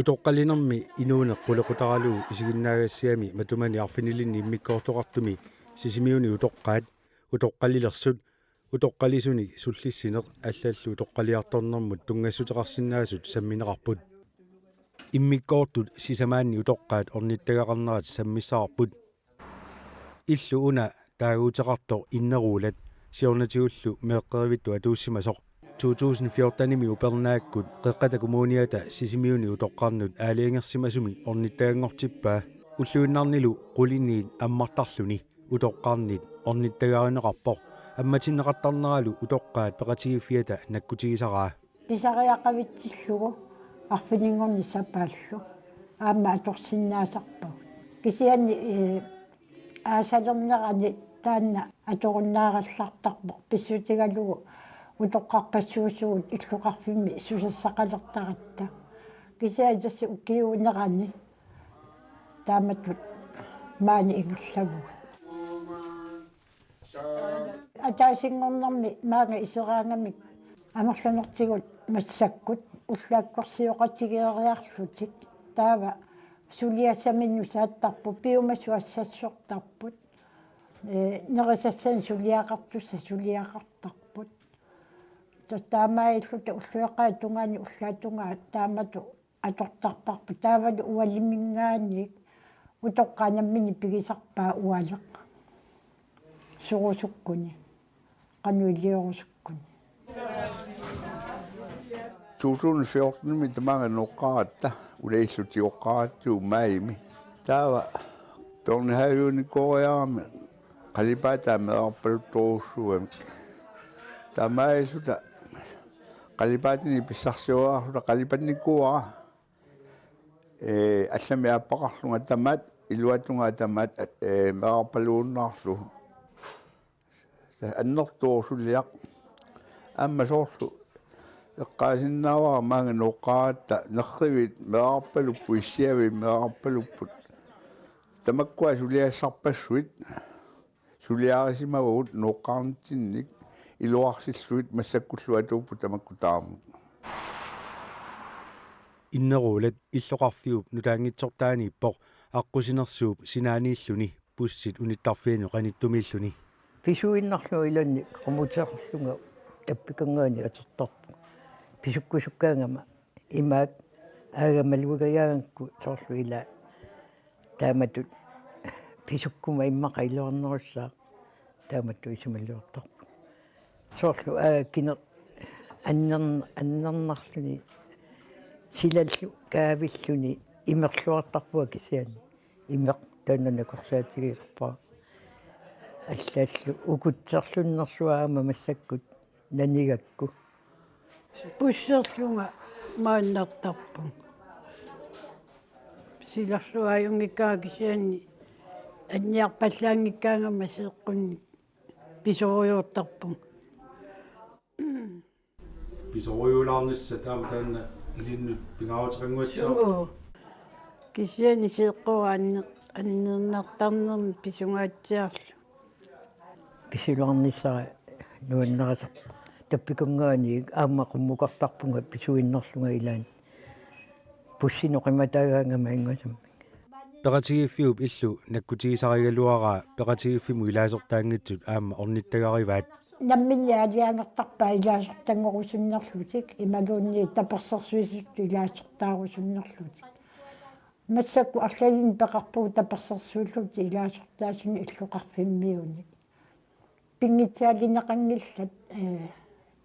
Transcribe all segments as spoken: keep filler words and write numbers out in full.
Utoqqalinermi inuuneq qulequtaralugu isiginnaagassiami matumani arfinilinni immikkoortoqartumi Sisimiuni utoqqaat, utoqqalilersut, utoqqalisunik sullissineq allallu utoqqaliartornermut tunngassuteqarsinnaasut sammineqarput. Immikkoortut sisamaanni utoqqaat ornittagaqarnerat sammissavarput. Illu una taaguuteqartoq Inneruulat siornatigullu meeqqerivittut atuussimasoq. To tusind fjortenimi upernaakkut Qeqqata Kommuniata Sisimiuni utoqqarnut aalajangersimasumik ornittaganngortippaa. Ulluinnarnilu quliniit ammartarluni utoqqarnit ornittagaarineqarpoq. Ammatinneqartarneralu utoqqaat peqatigiiffiata nakkutigisaraa. Pisariaqavitsillugu arfininngornissaat paallu aamma atorsinnaasarpagut. Kisianni, ee, aasalernerani taanna atorunnaarallartarpoq pissutigalugu utoqqarpassuusugut illoqarfimmi susassaqalertaratta. Kisianni tassa ukiuunerani taamatut maani ingerlavugut. Ataasinngornermi maanga iseraangamik amerlanertigut massakkut ullaakkorsioqatigeeriarlutik. Taava suliassaminnut saattarput, piumasut assassortarput. Ee, nerisassanik suliaqartussat suliaqartarput. Tassa taamaalilluta ullueqaat tungaani ullaap tungaa taamatut atortarparput, taavalu ualiminngaanniit utoqqaat namminneq pigisarpaat ualeq. Sorusukkuni. Qanoq iliorusukkuni. To tusind fjortenimi tamaanga nooqqaaratta, ulaallu tigoqqaaratta maajimi. Taava børnehaveunikooriarami qalipaataa meerarpaluttorujussuugamik. Taamaalilluta qalipaatinik pissarsioriarluta qalipannikuuara. Ee, allamik aappaqarlunga tamaat, iluatungaa tamaat, ee, meerarpaluunnaarlugu. Annertuvoq suliaq. Aamma soorlu eqqaasinnaavara maanga nooqqaaratta nerrivit meerarpalupput, issiavit meerarpalupput. Tamakkua suliassarpassuit suliarisimavagut nooqqaarnitsinnik, iluarsillugit massakkullu atuupput tamakku tamarmik. Inneruulat illoqarfiup nutaanngitsortaaniippoq aqqusinersuup sinaaniilluni bussit unittarfianut qanittumiilluni. Pisuinnarlunga ilanni qamuteqarlunga tappikanngaanniit atortarpunga. Pisukkusukkaangama imaak aagamalugajaangakku soorlu ilaa taamatut pisukkuma immaqa iluarnerussaaq taamatut isumaliortarpunga. Soorlu aagakkineq annern-, annernarluni silallu kaavilluni imerluartarpunga kisianni. Imeq taanna nakorsaatigisarpara. Allallu ukutserlunnersuaq aamma massakkut nanigakku. Busserlunga maannartarpunga. Silarsuaq ajunngikkaangat kisianni anniarpallaanngikkaangama seeqqunnik pisorujoortarpunga. Pisorujuulaarnissaq taama taanna ilinnut pingaaruteqannguatsiarpoq. Suu. Kisianni seeqqora anner-, annernartarnermi pisungaatsiarlugu. Pisularnissara nuannarisarpoq. Tappikanngaanniit aamma qummukartarpunga pisuinnarlunga ilaanni. Bussinut qimataagaangama inngusammik. Peqatigiiffiup illu nakkutigisarigaluaraa peqatigiiffimmi ilaasortaanngitsut aamma ornittagarivaat. Namminneq aalajangertarpaat ilaasortanngorusunnerlutik imaluunniit tapersersuisut ilaasortaarusunnerlutik. Massakkut arlalinnik peqarpugut tapersersuillutik ilaasortaasunik illoqarfimmiunit. Pinngitsaalineqanngillat, ee,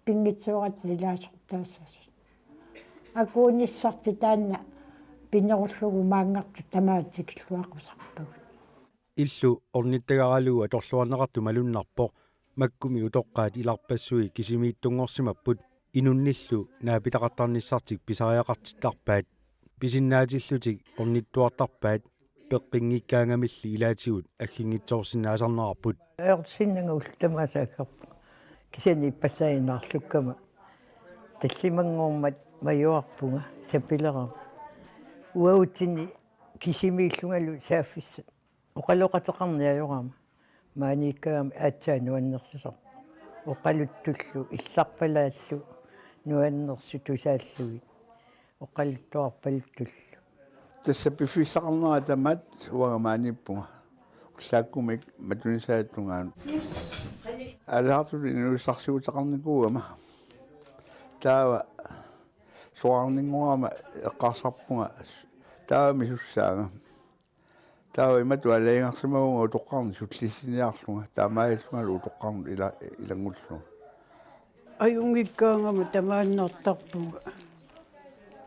pinngitsooratik ilaasortaassasut. Akuunissartik taanna pinerullugu maanngartut tamaat tikilluaqqusarpagut. Illu ornittagaralugu atorluarneqartoq malunnarpoq, makkumi utoqqaat ilarpassui kisimiittunngorsimapput, inunnillu naapitaqartarnissartik pisariaqartittarpaat. Pisinnaatillutik ornittuartarpaat, peqqinngikkaangamilli ilaatigut agginngitsoorsinnaasarnerarput. Ajorsinnanga ullut tamaasa aggerpunga. Kisianni ippassaaginnarlukkama. Tallimanngormat majuarpunga sapilerama. Uagutsinnit kisimiillungalu saaffissat. Oqaloqateqarneq ajorama. Maaniikkaangami aatsaat nuannersisarpoq. Oqaluttullu illarpalaallu nuannersut tusaallugit. Oqaluttuarpaluttulluni. Tassa piffissaqarnera tamaat uanga maaniippunga. Ullaakkumik matunisaata tungaanut. Aalaartut inuussarsiuteqarnikuugama. Taava soraarninngorama eqqarsarpunga. Taava misussaanga. Taava imatut aalajangersimavunga utoqqarnut sullissiniarlunga, taamaallungalu utoqqarnut ila-, ilanngullunga. Ajunngikkaangama tamaannartarpunga.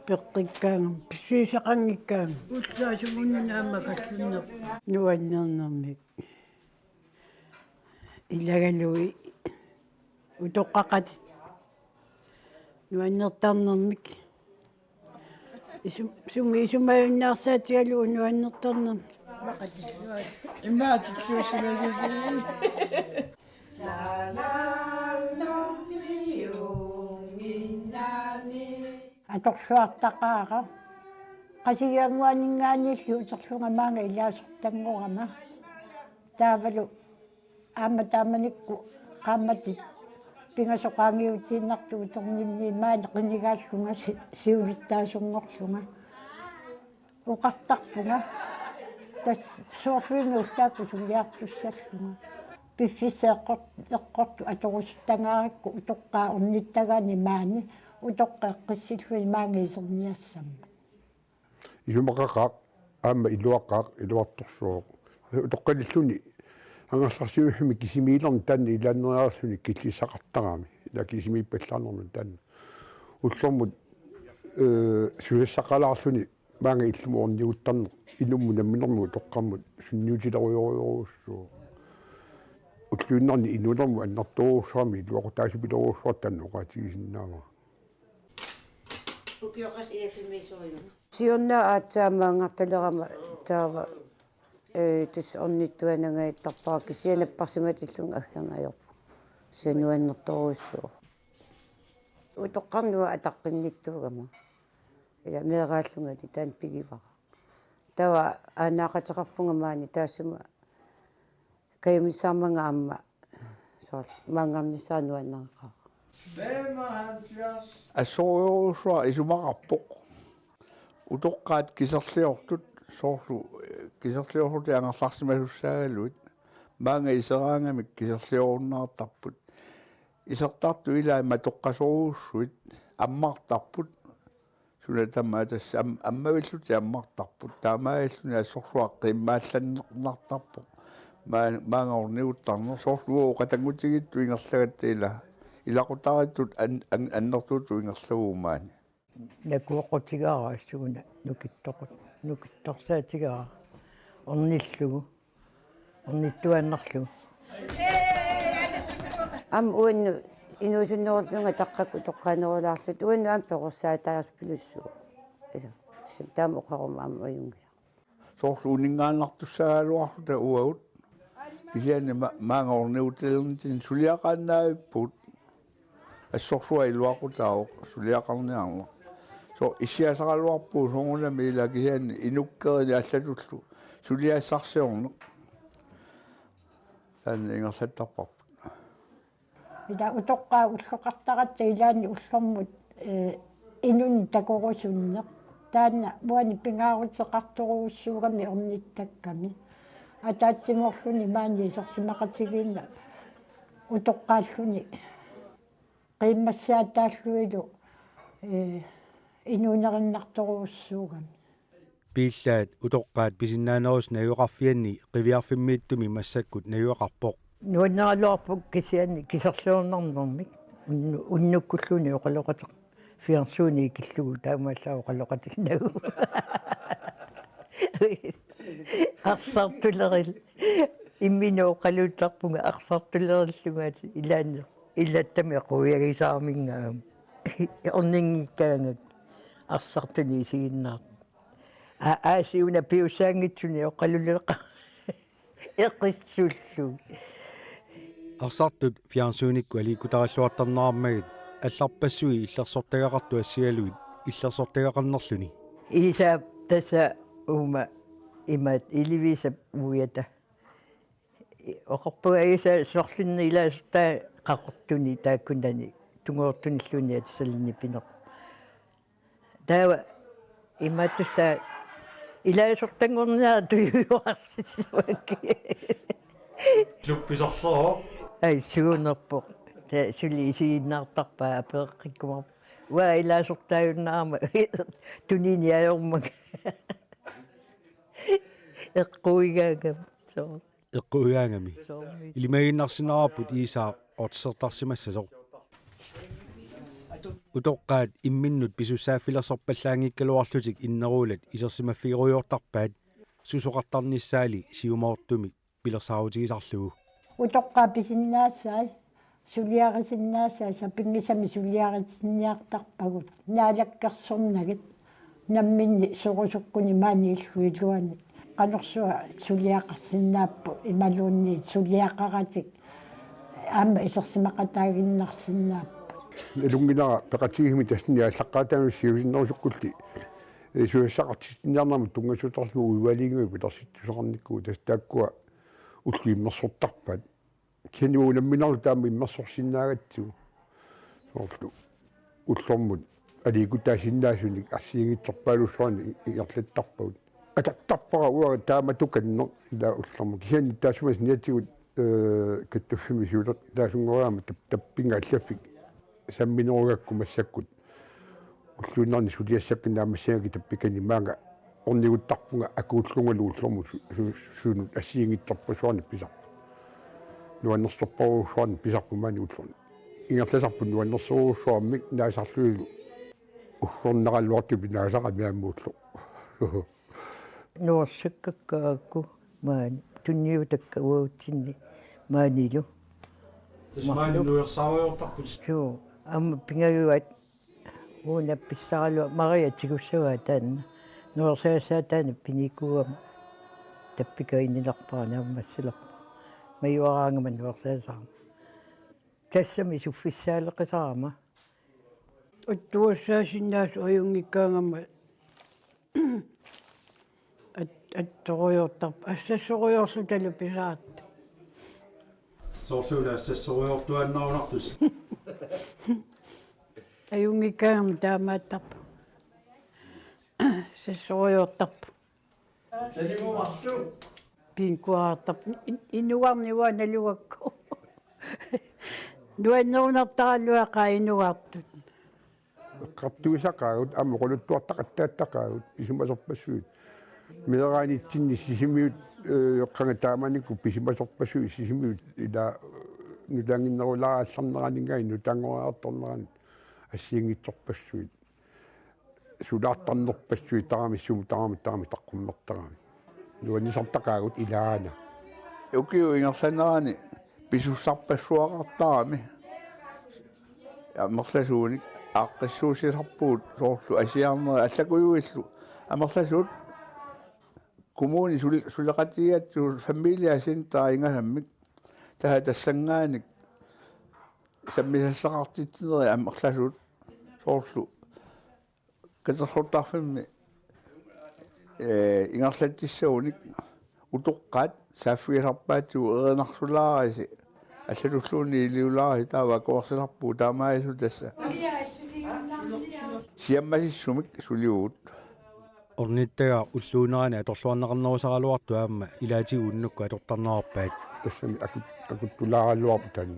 Peqqikkaangama, pissuisaqanngikkaangama. Ullaasumunna aamma kalluunner. Nuannernermik. Ilagalugit utoqqaqatit. Nuannertarnermik. Isum-, sumi isumajunnaarsaatigalugu nuannertarnermik. Imaatikkuusimagusi. Atorluartaqaara. Qasigiannguaninngaanniilli uterlunga maanga ilaasortanngorama. Taavalu aamma taamanikkut qaammatit pingasut qaangiutiinnartut uterninni maani qinigaallunga si-, siulittaasunngorlunga. Oqartarpunga. Tassa soorlumi ullaakkut suliartussallunga. Piffissaq eqqort-, eqqortut atorusuttagaarakku utoqqaat ornittagaanni maani utoqqaat eqqissillugit maanga iserniassammat. Isumaqaqaaq, aamma iluaqaaq, iluartorsuaq. Utoqqalilluni angerlarsiuiffimmi kisimiilerneq taanna ilaanneeriarluni killissaqartarami. Ila kisimiippallaarnermut taanna. Ullormut, ee, susassaqalaarluni maanga illumut orniguttarneq inummut namminermut utoqqarmut sunniutilerujorujorujussuuvoq. Ulluinnarni inuunermut annertoorujussuarmik iluaqutaasupilerujussuartut taanna oqaatigisinnaavara. Ukioqas E F M-isorujuna. Siorna aatsaat maanngartalerama taava, ee, tassa ornittuanangajattarpara kisianni napparsimatillunga aggerneq ajorpunga. Kisianni nuannertorujussuuvoq. Utoqqarnut ataqqinnittuugama. Ila meeraallungali taanna pigivara. Taava aanaaqateqarpunga maani taassuma kajumissaarmanga aamma soorlu maanngarnissaa nuannareqaara. Assorujussuaq isumaqarpoq. Utoqqaat kiserliortut soorlu, ee, kiserliorlutik angerlarsimasussaagaluit. Maanga iseraangamik kiserliorunnaartarput. Isertartut ilaat matoqqasorujussuit ammartarput. Suna tamaat tassa am-, ammavillutik ammartarput. Taamaalilluni assorsuaq qiimmaallanneqartarpoq. Maa-, maanga orniguttarneq soorlu uagut qatanngutigiittut ingerlagatta ila. Ilaqutariittut an-, an-, annertuutut ingerlavugut maani. Nakuoqutigaara suuna nukittoqut-, nukittorsaatigaara ornillugu. Ornittuaannarlugu. Aamma uannut inuusunnerullugu taqqakkut toqqaanerulaarlutik uannut aamma perorsaataarusupilussuuvoq. Isa. Taama oqaruma aamma ajunngilaq. Soorlu uninngaannartussaagaluarluta uagut. Kisianni ma-, maanga orniguttalernitsinni suliaqaannaavippugut. Assorsuaq iluaqutaavoq suliaqarniarneq. Soorlu issiasaraluarpugut soorunami ila kisianni inukkerini allatullu suliassarsiorneq. Taanna ingerlattarparput. Ila utoqqaat ulloqartaratta ilaanni ullormut, ee, inunnik takorusunneq. Taanna uani pingaaruteqartorujussuugami ornittakkami. Ataatsimoorluni maani isersimaqatigiinneq utoqqaalluni qiimmassaataalluilu, ee, inuunerinnartorujussuugami. Piillaat utoqqaat pisinnaanerusut najugaqarfianni qiviarfimmiittumi massakkut najugaqarpoq. Nuanneraluarpoq kisianni kiserliornarnermik unnu-, unnukkulluunniit oqaloqateq. Fjernsyni ikillugu taamaallaat oqaloqatiginagu. Arsartuleril. Imminut oqaluuttarpunga arsartulerillungalu ilaanni. Ilattami quiagisaarminnga aamma. Orninngikkaangakku arsartunik isiginnaartut. Aa, aa, siuna piussaanngitsuni oqaluleqa. Eqissullu. Arsartut fjernsynikkut aliikkutarilluartarnerarmagit allarpassuit illersortagaqartut assigalugit illersortagaqarnerluni. Isaap tassa uuma imaat Ilivitsap uiata. Oqarpunga Isaap sorlinni ilaasortaa qaqortuni taakkunani tungoortunilluunniit atisalinnit pineq. Taava imaattussa ilaasortanngorniartujuarsissavakki. Klubbisorlero. Ai suunerpoq. Tassa suli isiginnaartarpaa apereqqikkumaarpoq. Uanga ilaasortaajunnaarama tuniniaajormanga. Eqquigaangami. Soo. Eqquigaangami. Soo. Ilimagiinnarsinnaavarput Iisaaq oqaasertarsimassasoq. Utoqqaat imminnut pisussaaffilersorpallaanngikkaluarlutik inneruulat isersimaffigerujoortarpaat susoqartarnissaali siumoortumik pilersaarutigisarlugu. Utoqqaat pisinnaasai, suliarisinnaasai, sapinngisamik suliaritinniartarpagut, naalakkersornagit, namminneq sorusukkuni maani illup iluani. Qanorsuaq suliaqarsinnaapput, imaluunniit suliaqaratik, aamma isersimaqataaginnarsinnaapput. Nalunngilara peqatigiimmik tassani aallaqqaataanut siusinnerusukkulli. Ee, susassaqartitsinermut tunngassuteqarlugu uivaaliinngui pilersittusaqarnikuuvoq, tassa taakkua ullut immersortarpaat. Kisianni uagut nammineerluta aamma immersorsinnaagatsigu. Soorlu ullormut aliikkutaasinnaasunik assigiinngitsorpaalussuarnik ingerlattarpagut. Atortarpara uanga taamatukanneq ilaa ullormut. Kisianni taassuma saniatigut, ee, kattuffimmik siulertaasunngoriarama tap-, tappinga allaffik samminerugakku massakkut. Ulluinnarni suliassakka naammassagakkit tappikani maanga orniguttarpunga akuullungalu ullormut su-, su-, sunut assigiinngitsorpassuarnik pisarput. Nuannersorpassuarnik pisarput maani ullormut. Ingerlasarput nuannersorujussuarmik naasarlunilu uggornaraluartumik naasaqarami aamma ulloq. Nuersakkakkaakku maani tunniutakka uagutsinni maanilu. Tassa maani nuersaarujoortarput. Suu, aamma pingajuat uunga pissaraluaq Maria tigussavaa taanna. Nuersaasaa taanna pinikuugama tappikaninnarpara naammassilerpara. Majuaraangama nuersaasaarama. Tassami suffissaaleqisarama. Attuassaasinnaasut ajunngikkaangama at-, attorujoortarput, assassorujoorlutalu pisaartut. Soorlu una assassorujoortuaannarunartusi. Ajunngikkaangama taamaattarpoq. Assassorujoortarpoq. Pinkuartarpoq. In-, inugarniua nalugakku. Nuannerunartaraluaqaaq inugartut. Eqqartuisaqaagut, aamma oqaluttuartaqattaattaqaagut, pisimasorpassuit. Meeraanitsinni Sisimiut, ee, qanga taamanikkut pisimasorpassuit Sisimiut, ilaa nutaannginnerulaarallarneraninngaanniit nutaanngoriartornerani assigiinngitsorpassuit. Sulaartarnerpassuit tamarmik sumut tamarmik tamarmik taqqummertarami. Nuannisartaqaagut ilaana. Ukiup ingerlanerani pisussarpassuaqartarami. Amerlasuunik aaqqissuussisarpugut soorlu asiarnerit allakujuillu. Amerlasuut kommuni sul-, suleqatigigatsigu familiecenter ingasammik. Taava tassanngaanniit sammisassaqartitsinerit amerlasuut soorlu katersortarfimmi, ee, ingerlatsissagunik utoqqaat saaffigisarpaatigut erinarsulaarisi allatulluunniit iliulaarisi taava akuersisarpugut taamaalilluta tassa. Siammasissumik sulivugut. Ornittagaq ulluunerani atorluarneqarnerusaraluartoq aamma ilaatigut unnukkut atortarnerarpaat. Tassami akut-, akuttulaaraluarpoq taanna.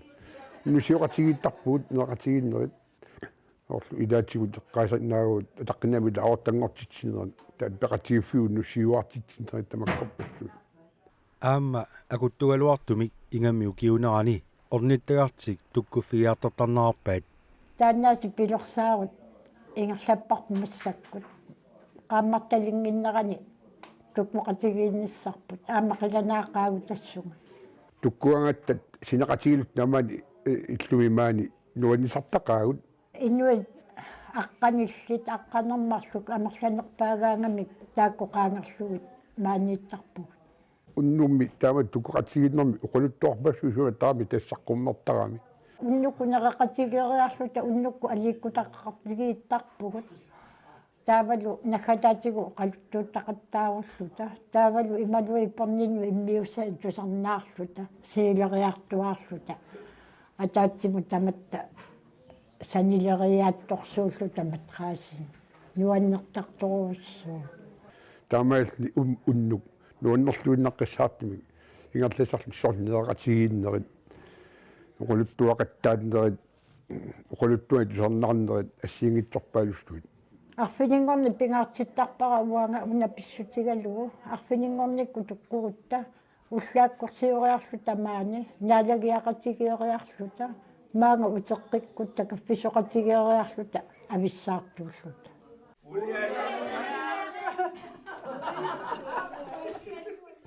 Unnussisoqatigiittarpugut, nereqatigiinnerit. Soorlu ilaatigut eqqaasannaagut ataqqinamila aortanngortitsinerit, taava peqatigiiffigut unnussiuaartitsinerit tamakkorpassuit. Aamma akuttugaluartumik ingammik ukiuunerani ornittagartik tukkuffigiartortarnerarpaat. Taannaasiit pilersaarut ingerlapparput massakkut. Qaammartalinnginnerani tukkoqatigiinnissarput aamma qilanaaqaagut tassunga. Tukkugaangatta sineqatigiilluta taamani, ee, illumi maani nuannisartaqaagut. Inuit aqqanillit, aqqaneq-marluk amerlanerpaagaangamik taakku qaangerlugit maaniittarpugut. Unnummi taama tukkoqatigiinnermi oqaluttuarpassuit suut tamarmik tassa saqqummertarami. Unnukkut nereqatigeeriarluta unnukkut aliikkutaqaqatigiittarpugut. Taavalu naggataatigut oqaluttuuttaqattaarulluta. Taavalu imaluunniit porninut immiussanik tusarnaarluta, siileriartuaarluta. Ataatsimut tamatta sanileriaatsorsuulluta madraasin. Nuannertartorujussuuvoq. Taamaalilluni un-, unnuk nuannerluinnaqqissaartumik ingerlasarluni soorlu nereqatigiinnerit, oqaluttuaqattaarnerit, oqaluttuani tusarnaarnerit assigiinngitsorpaalussuit. Arfininngorneq pingaartittarpara uanga una pissutigalugu, arfininngornikkut tukkorutta, ullaakkorsioriarluta maani, naalagiaqatigioriarluta, maanga uteqqikkutta kaffisoqatigioriarluta avissaartuulluta.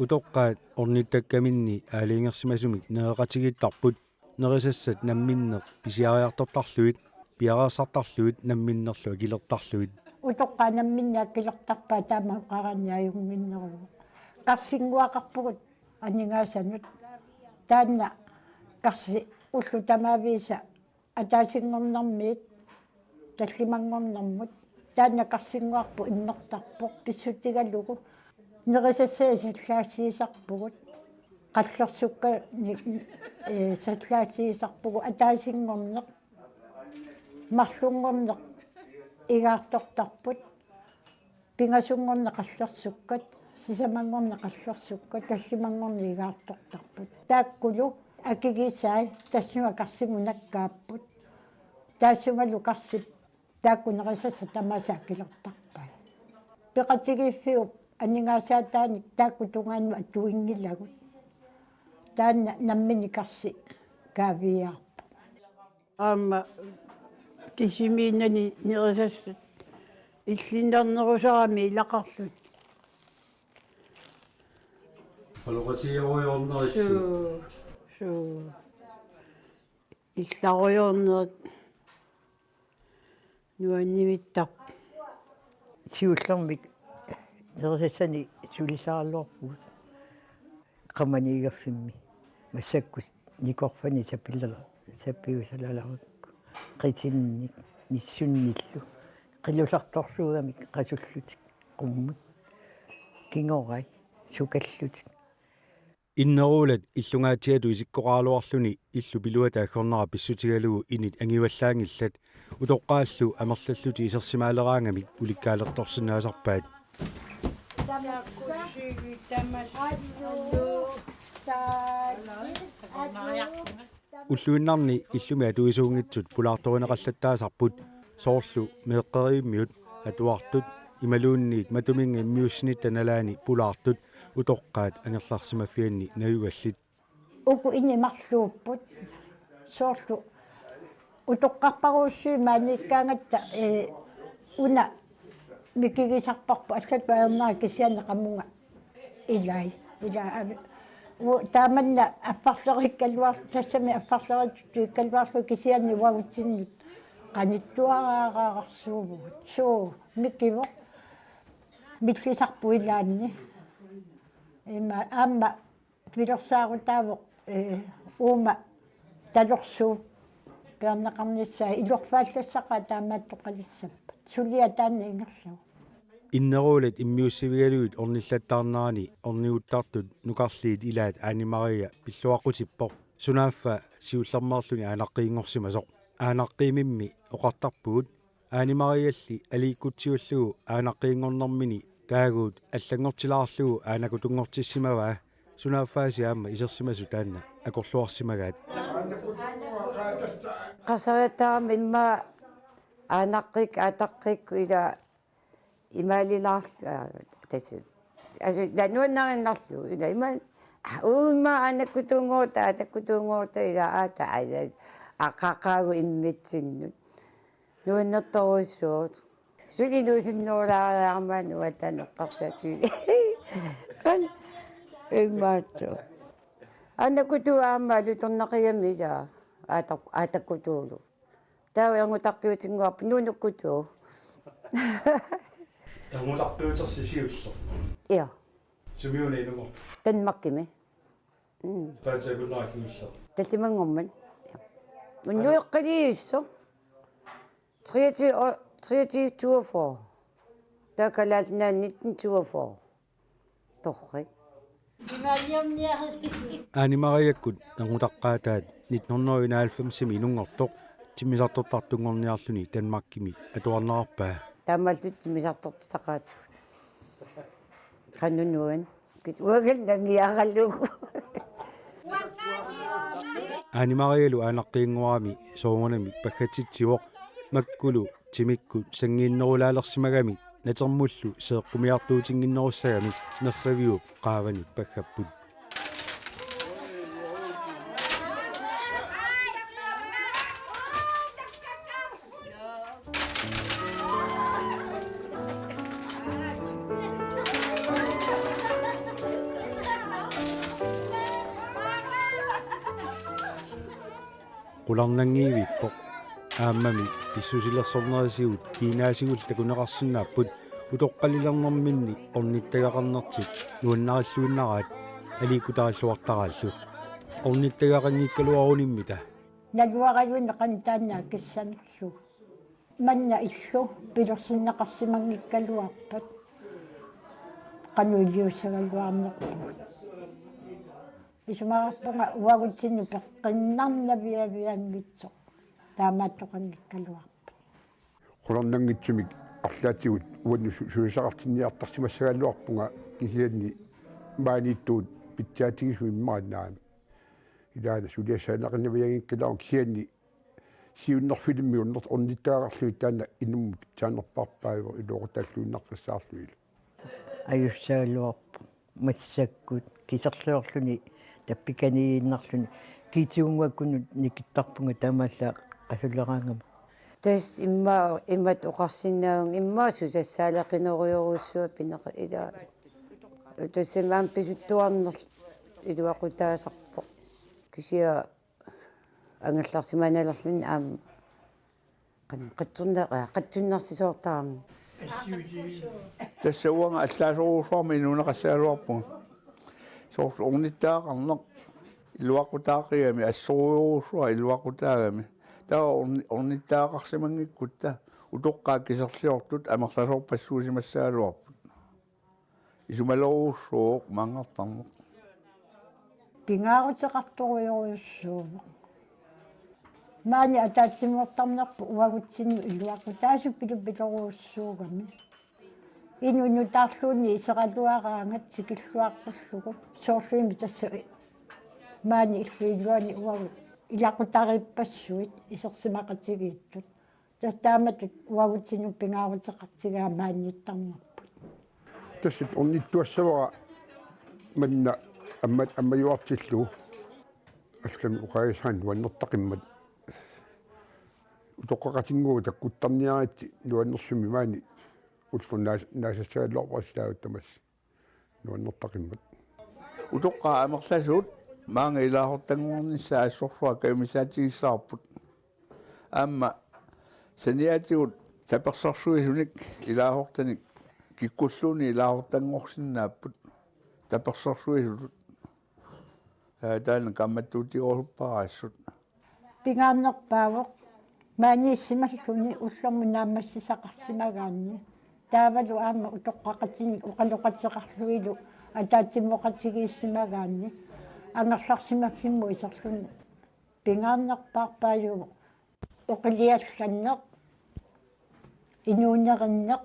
Utoqqaat ornittakkaminni aalajangersimasumik nereqatigiittarput, nerisassat namminneq pisiariartortarlugit, piareersartarlugit namminnerlu akilertarlugit. Utoqqaat namminneq akilertarpaat taama oqaraanni ajunnginneruvoq. Qarsinnguaqarpugut aningaasanut. Taanna qarsi ullut tamaviisa ataasinngornermiit tallimanngornermut. Taanna qarsinnguarput immertarpoq pissutigalugu. Nerisassanik sallaassiisarpugut. Qallersukkanik, ee, sallaassiisarpugut, ataasinngorneq, marlunngorneq igaartortarput. Pingasunngorneq qallersukkat, sisamanngorneq qallersukkat, tallimanngorneq igaartortarput. Taakkulu akigisai tassunga qarsimut nakkaapput. Taassumalu qarsip taakku nerisassat tamaasa akilertarpai. Peqatigiiffiup aningaasaataanik taakku tungaannut atuinngilagut. Taanna nammineq qarsi kaaviiaarpoq. Aamma kisimiinnani nerisassat illinnarnerusarami ilaqarluni. Oqaloqatigerujoornerillu. Suu, suu. Illarujoornerit nuannivittarput. Siullermik nerisassanik sulisaraluarpugut. Qamanigaffimmi massakkut nikorfani sapilala-, sapiusalalarukku. Qitinnik, nissunnillu. Qilusartorsuugamik qasullutik, qummut. Kingorai, sukallutik. Inneruulat illungaatsiatut isikkoqaraluarluni illup iluata aggornera pissutigalugu init angivallaanngillat, utoqqaallu amerlallutik isersimaaleraangamik ulikkaalertorsinnaasarpaat. Ulluinnarni illumi atuisuunngitsut pulaartorineqallattaasarput, soorlu meeqqerivimmiut, atuartut imaluunniit matuminnga immiussinitta nalaani pulaartut utoqqaat angerlarsimaffianni najugallit. Uku init marluupput, soorlu utoqqarparujussuit maaniikkaangatta, ee, una mikigisarparput allatut ajornera kisianni qamunga ilai. Ila avi-, u-, taamanna affarlerikkaluar-, tassami affarlerittuttuikkaluarlugu kisianni uagutsinnut qanittuaraararsuuvugut. Suu, mikivoq. Millisarput ilaanni. Ima aamma pilersaarutaavoq, ee, uuma talorsuup peerneqarnissaa, ilorfaallassaqaat taamaattoqalissappat. Suliaq taanna ingerlavoq. Inneruulat immiussivigalugit ornillattaarnerani orniguttartut nukarliit ilaat Aani Maria pilluaqqutippoq, sunaaffa siullermeerluni aanaqqiinngorsimasoq. Aanaqqiimimmi oqartarpugut, Aani Marialli aliikkutsiullugu aanaqqiinngornermini taaguut allanngortilaarlugu aanakutunngortissimavaa, sunaaffaasi aamma isersimasut taanna akorluarsimagaat. Qasariattaarama immaqa aanaqqik, aataqqikkut ila imaalilaarlu, aa, tassa. Asu, ila nuannarinnarlugu, ila ima, aa, uu, immaqa aanakutuunngorutta, aatakutuunngorutta, ila aata, aa, ila, aa, qaqaagu immitsinnut. Nuannertorujussuuvoq. Suli nuusunnerulaariarama nuatta noqqarsaativi. Kan immaattoq. Aanakutuut aamma alutornaqigami ila aata-, aatakutuullu. Taava erngutaqqiutinnguarput nuunukkutuut. Erngutaqqiutersi siulleq? Ja. Sumiuna inunngorpa? Danmarkimi. Mm. Paatsakunnarakkiulleq. Tallimanngormat. Unnuiqqaliissoq. Treogtyve, treogtyve toogfyrre. Taava Kalaallit Nunaanni nitten toogfyrre. Torrak. Aani Mariakkut erngutaqqaataat nitten hundrede og enoghalvfemsimi inunngortoq timmisartortartunngorniarluni Danmarkimi atuarnerarpaa. Taamaalillutik timmisartortissaqaatigut. Qanoq nuann. Kis uagal nangiaralugu. Anne-Marialu aanaqqiinngorami soorunami paggatitsivoq, makkulu timikkut sanngiinnerulaalersimagamik natermullu seeqqumiartuutinnginnerussagami nerriviup qaavanut paggapput. Qularnanngivippoq. Aammami pissusilersornerisigut kiinaasigullu takuneqarsinnaapput utoqqalilernerminni ornittagaqarnertik nuannarilluinnaraat aliikkutarilluartaraallu. Ornittagaqanngikkaluarunimmita. Naluaraluinnaq qanoq taanna akissanerlugu. Manna illu pilersinneqarsimanngikkaluarpat qanoq iliussagaluarnerpugut. Isumaqarpunga uagutsinnut peqqinnarnaviavianngitsoq taamaattoqanngikkaluarpat. Qularnanngitsumik arlaatigut uannut su-, sulisaqartinniartarsimassagaluarpunga kisianni maaniittugut pitsaatigisumik immaqa naamik. Ilaana suliassaaneqinnavianngikkaluarlunga kisianni siunnerfilimmi unner-, ornittagaqarlugit taanna inummut pitsaanerpaarpaajuvoq iluaqutaalluinnaqqissaarluilu. Ajussagaluarpoq massakkut kiserliorluni tappikaniinnarluni kiitigunnguakkunut nikittarpunga taamaallaat qasuleraangama. Tassa immaqa imatut oqarsinnaavunga immaqa susassaaleqinerujorujussuaq pineqa ilaa. Tassami aamma pisuttuarnerlu iluaqutaasarpoq. Kisianni angerlarsimanalerluni aamma qan-, qatsunner-, aa, qatsunnersisoortarami. Tassa uanga allaasorujussuarmik inuuneqassagaluarpunga. Soorlu ornittagaqarneq iluaqutaaqigami assorujussuaq iluaqutaagami. Taava orni-, ornittagaqarsimanngikkutta utoqqaat kiserliortut amerlasoorpassuusimassagaluarput. Isumalerujussuuvoq maanngartarneq. Pingaaruteqartorujorujussuuvoq. Maani ataatsimoortarnerput uagutsinnut iluaqutaasut pilupilorujussuugami. Inuk nutaarluunniit iseraluaraangat tikilluaqqullugu. Soorlumi tassa maani illup iluani uagut ilaqutariippassuit isersimaqatigiittut. Tassa taamatut uagutsinnut pingaaruteqartigaa maaniittarnerput. Tassa ornittuassavara manna amma-, ammajuartillugu. Allamik oqaaseqaanga nuannertaqimmat. Utoqqaqatinnguaq takkuttarniaritsi nuannersumik maani ulloq naas-, naasassagaluarpara silaagut tamassi. Nuannertaqimmat. Utoqqaat amerlasuut maanga ilaasortanngornissaat assorsuaq kajumissaatigissavarput. Aamma saniatigut tapersersuisunik ilaasortanik kikkulluunniit ilaasortanngorsinnaapput. Tapersersuisutut. Aa, taanna kaammattuutigerusuppara assut. Pingaarnerpaavoq maaniissimalluni ullormut naammassisaqarsimagaanni. Taavalu aamma utoqqaqatinik oqaloqateqarlunilu ataatsimoorutigiissimagaanni. Angerlarsimaffimmut iserluni pingaarnerpaarpaajuvoq oqiliallanneq, inuunerinneq,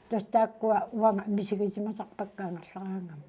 tassa taakkua uanga misigisimasarpakka angerlaraangama.